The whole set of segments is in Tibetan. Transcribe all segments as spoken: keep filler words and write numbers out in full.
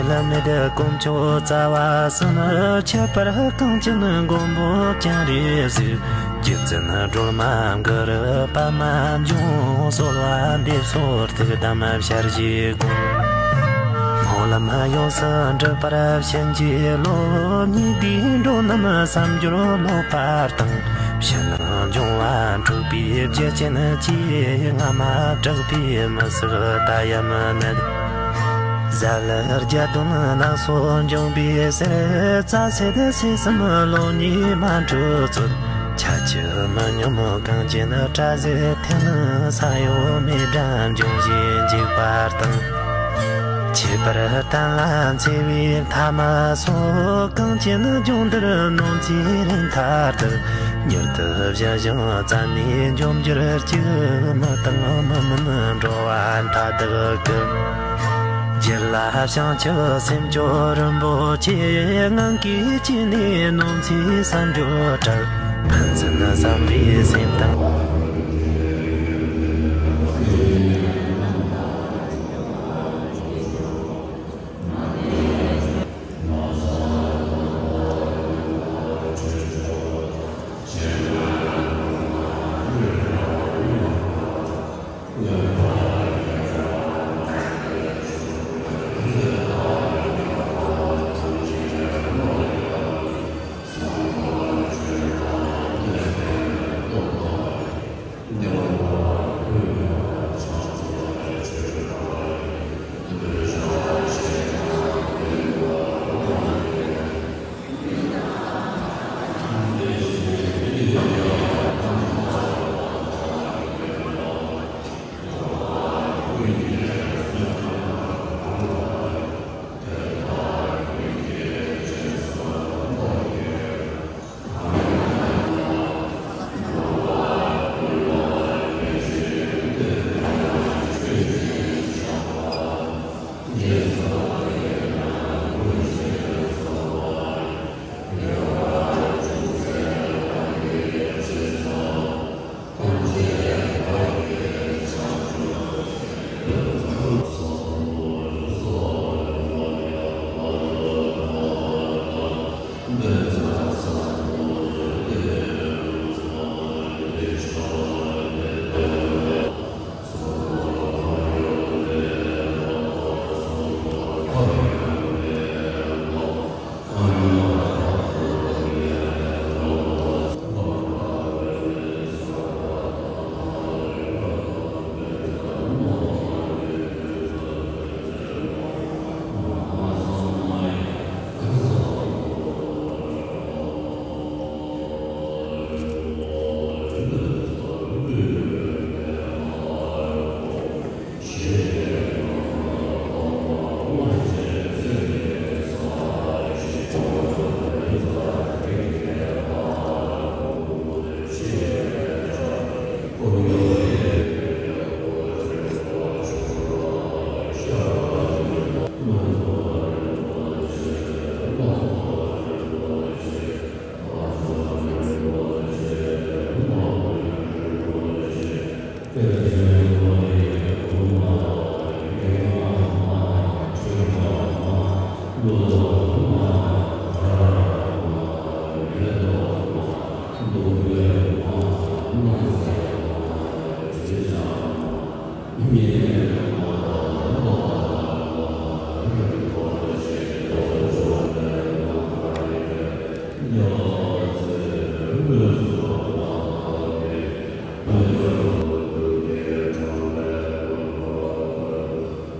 བླ་མེད་དཀོན་མཆོག་རྩ་བ་གསུམ། ཁྱད་པར་གངས་ཅན་མགོན་པོ་སྤྱན་རས་གཟིགས། རྗེ་བཙུན་སྒྲོལ་མ་གུ་རུ་པདྨ་འབྱུང་། གསོལ་བ་འདེབས་སོ་ཐུགས་དམ་ཞལ་བཞེས་དགོངས། སྨོན་ལམ་ཡོངས་སུ་འགྲུབ་པར་བྱིན་གྱིས་རློབས། ཉེ་དུའི་འགྲོ་རྣམས་བསམ་སྦྱོར་རློབ་པ་དང་། ཕྱི་ནང་འབྱུང་བ་འཁྲུགས་པའི་རྒྱུ་ཅན་གྱིས། སྔ་མ་དྲག་པོས་མི་བསྲེགས་ད་ཡང་མི་ནད། གཟའ་ལྷག་བརྒྱད་སྟོན་ནད་སོགས་འབྱུང་བའི་ཟེར། རྩ་སྲེད་སྲིད་གསུམ་བློ་ནི་མ་འཁྲུགས་ཚུལ། ཆ་ཆུ་མི་སྙོམས་གངས་ཅན་དྲག་ཟིག་འཐེན། ས་ཡོམ་མེ་འབྲས་འབྱུང་བཞིའི་འཇིགས་པ་དང་། ཁྱད་པར་གཏན་ལ་འཚེ་བའི་ཐ་མ་སོགས། གངས་ཅན་ལྗོངས་འདིར་ནོར་འཚེའི་རིམ་མཐའ་དག། མྱུར་དུ་ཞི་ཞིང་བཙན་ནས་འཇོམས་གྱུར་ཅིག། མི་དང་མི་མིན་འགྲོ་བ་མཐའ་དག་གི། རྒྱུད་ལ་བྱང་ཆུབ་སེམས་མཆོག་རིན་པོ་ཆེ། ངང་གིས་བསྐྱེད་ནས་ནོར་འཚེའི་བསམ་སྦྱོར་བྲལ། ཕན་ཚུན་བསམ་པའི་སེམས་དང་།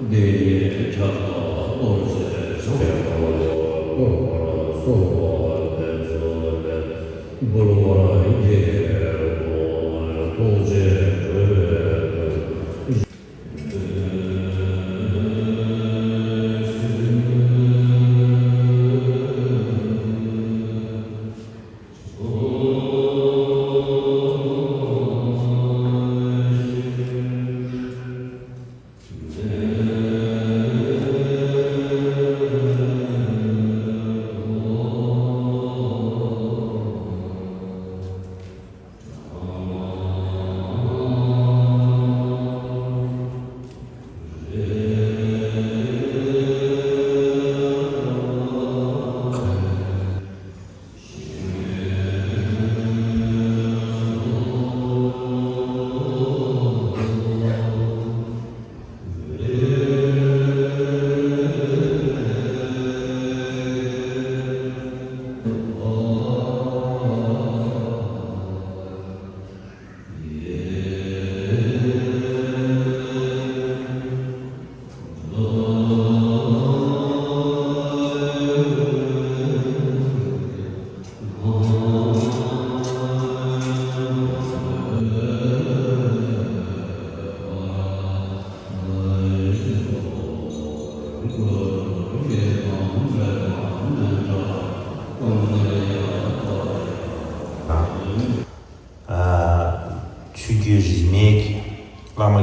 འདི་ཉིད་ཁྱབ་བདག་རྡོ་རྗེ་འཆང་དབང་གསོལ་བ་འདེབས་སོ། འབུལ་བ་དགྱེས་པའི་ཐུགས་རྗེས་འགྲོ་བའི་དོན།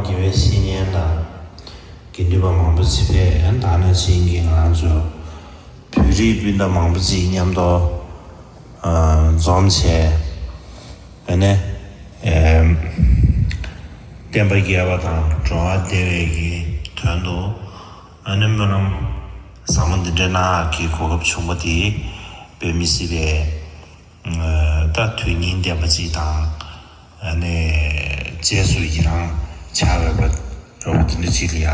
དགེ་བའི་བཤེས་གཉེན་དང་དགེ་འདུན་པ་མང་པོ་ཅིག་ཕེབས། ད་ནང་བཞིན་གྱི་ང་ཚོ་བོད་རིགས་སྤུན་ཟླ་མང་པོ་ཅིག་མཉམ་དུ་ཨ་འཛོམས་བྱས། ཨ་ནི་ཨེམ་བསྟན་པ་རྒྱས་པ་དང་འགྲོ་བ་བདེ་བའི་གི་དོན་དུ། ཨ་ནི་སྨོན་ལམ་ཟབ་མོ་འདི་འདྲའི་གནང་ཡག་གི་གོ་སྐབས་བྱུང་བ་དེ་དཔེ་མི་སྲིད་པའི་ཨ་ད་དོན་སྙིང་ལྡན་པ་ཅིག་དང་། ཨ་ནི་རྗེས་སུ་ཡི་རང་བྱ་འོས་པ་འོས་པ་དེ་འདྲ་ཅིག་ལ་ཡང་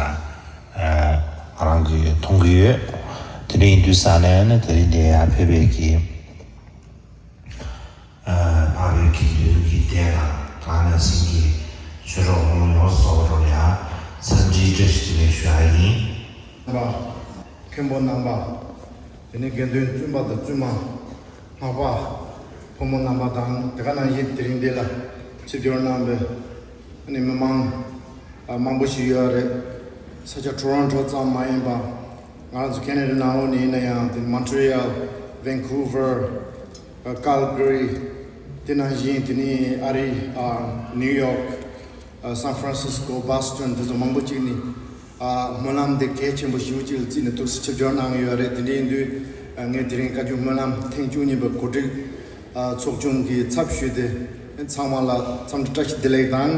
ཨ་ང་རང་གིས་མཐོང་གི་ཡོད། དེ་འདྲ་ཡིན་དུས་ཙང་ནས་ཨ་ནི་དེ་རིང་འདིར་ཡར་ཕེབས་པའི་གི་ཨ་འཕགས་པའི་དགེ་འདུན་གྱི་སྡེ་དང་ད་ག་ནང་བཞིན་གྱི་ཆོས་གྲོགས་ཕོ་མོ་ཡོངས་སུ་རྫོགས་པ་ལ་ཡང་འཚམས་འདྲིའི་བཀྲ་ཤིས་བདེ་ལེགས་ཞུ་ཡག་ཡིན། རྣམ་པ། མཁན་པོ་རྣམ་པ། དེ་ནས་དགེ་འདུན་བཙུན་པ་དང་བཙུན་མ། སྔགས་པ། ཕོ་མོ་རྣམ་པ་དང་དེ་ག་ནང་བཞིན་དེ་རིང་འདི་ལ་ཆིབས་བསྒྱུར་གནང་བའི་ཨ་ནི་མི་མང་ཨ་མང་པོ་ཞིག་ཡོད་རེད། ས་ཆ་ཊོ་རོན་ཊོ་ཙམ་མ་ཡིན་པ། ང་རང་ཚོ་ཁེ་ན་ཌ་ནང་ལོགས་ནས་ཡིན་ན་ཡང་དེ་མོན་ཊི་རི་ཡལ། ཝན་ཀུ་ཝར། ཨ་ཀལ་ག་རི། དེ་ནང་བཞིན་དེ་ནས་ཨ་རི་ཨ་ནིའུ་ཡོག་ཨ་སན་ཧྥ་རན་སིས་ཀོ། བྷོ་སི་ཊོན། དེ་ཚོ་མང་པོ་ཅིག་ནས་ཨ་སྨོན་ལམ་འདི་གལ་ཆེན་པོ་ཞེ་པོ་ཅིག་ལ་བརྩིས་ནས་ཐུགས་སུ་ཆིབས་བསྒྱུར་གནང་ཡོད་རེད། དེ་འདྲ་ཡིན་དུས་ཨ་ངས་དེ་རིང་བཀའ་བརྒྱུད་སྨོན་ལམ་ཐེངས་བཅུ་གཉིས་པའི་གོ་སྒྲིག་ཨ་ཚོགས་ཆུང་གི་ཚབ་ཞུས་ཏེ་ཚང་མ་ལ་འཚམས་འདྲི་བཀྲ་ཤིས་བདེ་ལེགས་དང་།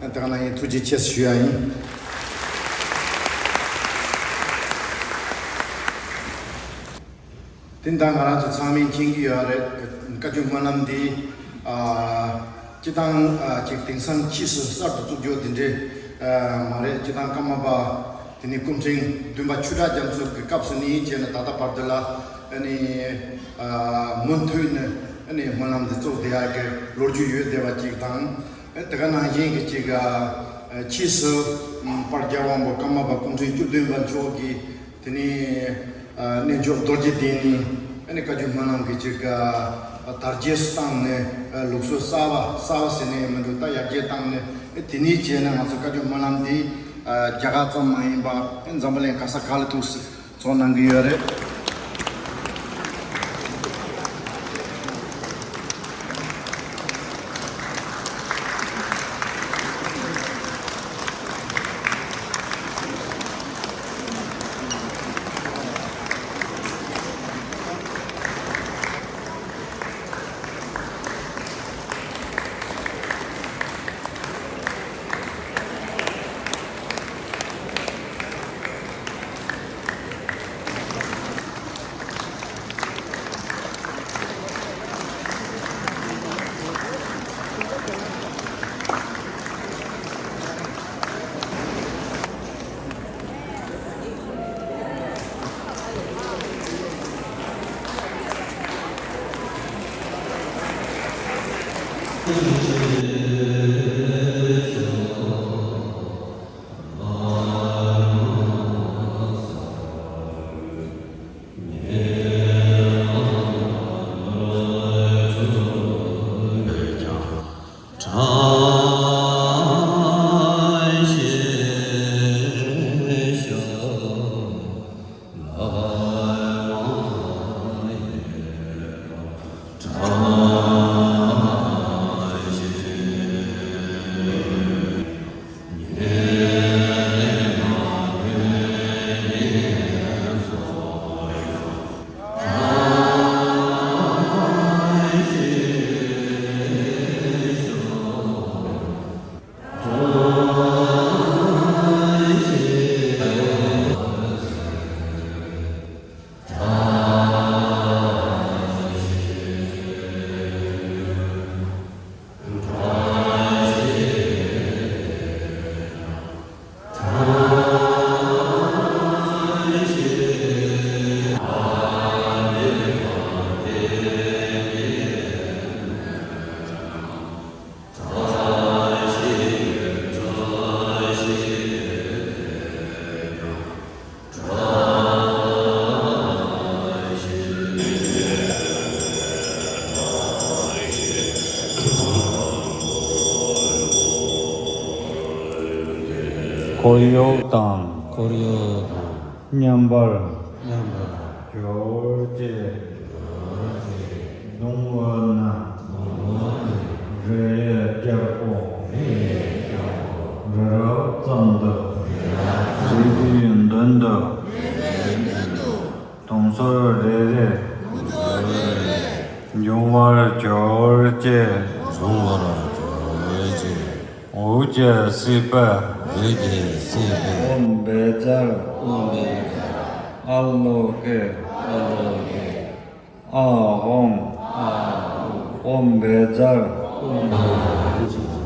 ཨ་དེ་ག་ནང་བཞིན་ཐུགས་རྗེ་ཆེ་ཞུ་ཡག་ཡིན། དེ་ད་ང་རང་ཚོ་ཚང་མས་མཁྱེན་གྱི་ཡོད་རེད། བཀའ་བརྒྱུད་སྨོན་ལམ་འདི་ཨ་སྤྱིར་བཏང་ཨ་ཅིག་དེང་སང་ཕྱིས་སུ་གསར་དུ་བཙུགས་རྒྱུ་དེ་འདྲ་ཨ་མ་རེད། སྤྱིར་བཏང་ཀརྨ་པ་དེ་ནས་སྐུ་ཕྲེང་བདུན་པ་ཆོས་གྲགས་རྒྱ་མཚོ་གི་སྐབས་སུ་ནས་བྱས་ནས་ད་ལྟ་བར་དུ་ལ་ཨ་ནི་ཨ་མུ་མཐུད་ནས་ཨ་ནི་སྨོན་ལམ་འདི་བཙུགས་བསྡད་ཡག་གི་ལོ་རྒྱུས་ཡོད་བསྡད་པ་ཅིག་དང་། ཨ་དེ་ག་ནང་བཞིན་གྱི་ཅིག་ཨ་ཕྱིས་སུ་ཨ་དཔལ་རྒྱལ་དབང་པོ་ཀརྨ་པ་སྐུ་ཕྲེང་བཅུ་བདུན་པ་མཆོག་གིས། དེ་ནས་ཨ་རྣལ་འབྱོར་རྡོ་རྗེ་གདན་ནས་ཨ་ནི་བཀའ་བརྒྱུད་སྨོན་ལམ་གྱི་ཅིག་ཨ་དར་རྒྱས་སུ་བཏང་ནས། ཨ་ལུགས་སྲོལ་གསར་པ་གསར་པ་ཟེར་ནས་མི་འདུག་ད་ཡར་རྒྱས་བཏང་ནས། ཨ་དེ་ནས་བྱས་ན་ང་ཚོ་བཀའ་བརྒྱུད་སྨོན་ལམ་འདི་ཨ་རྒྱ་གར་ཙམ་མ་ཡིན་པ་ཨ་འཛམ་བུ་གླིང་ག་ས་ག་ལ་ཐུགས་སུ་ཚོགས་གནང་གི་ཡོད་རེད། འཁོར་གཡོག་དང་། འཁོར་གཡོག་དང་། མཉམ་པར། མཉམ་པར། གྱུར་ཅིག། གདུང་བ་ན། རེ་རྒྱལ་པོ། རེ་རྒྱལ་པོ། རབ་ཙམ་དུ། རིགས་ཀྱི་མདུན་དུ། དུང་སོར་རེ་རེ། འབྱུང་བར་གྱུར་ཅིག་འབྱུང་བར་གྱུར་ཅིག་འོད་ཀྱི་སྲིད་པ། འོད་ཀྱི་སྲིད་པ། ཨོཾ་བཛྲ། ཨོཾ་བཛྲ། ཨ་ལོ་ཀེ། ཨ་ལོ་ཀེ། ཨ་ཧོཾ། ཨ་ཧོཾ། ཨོཾ་བཛྲ། ཨོཾ་བཛྲ།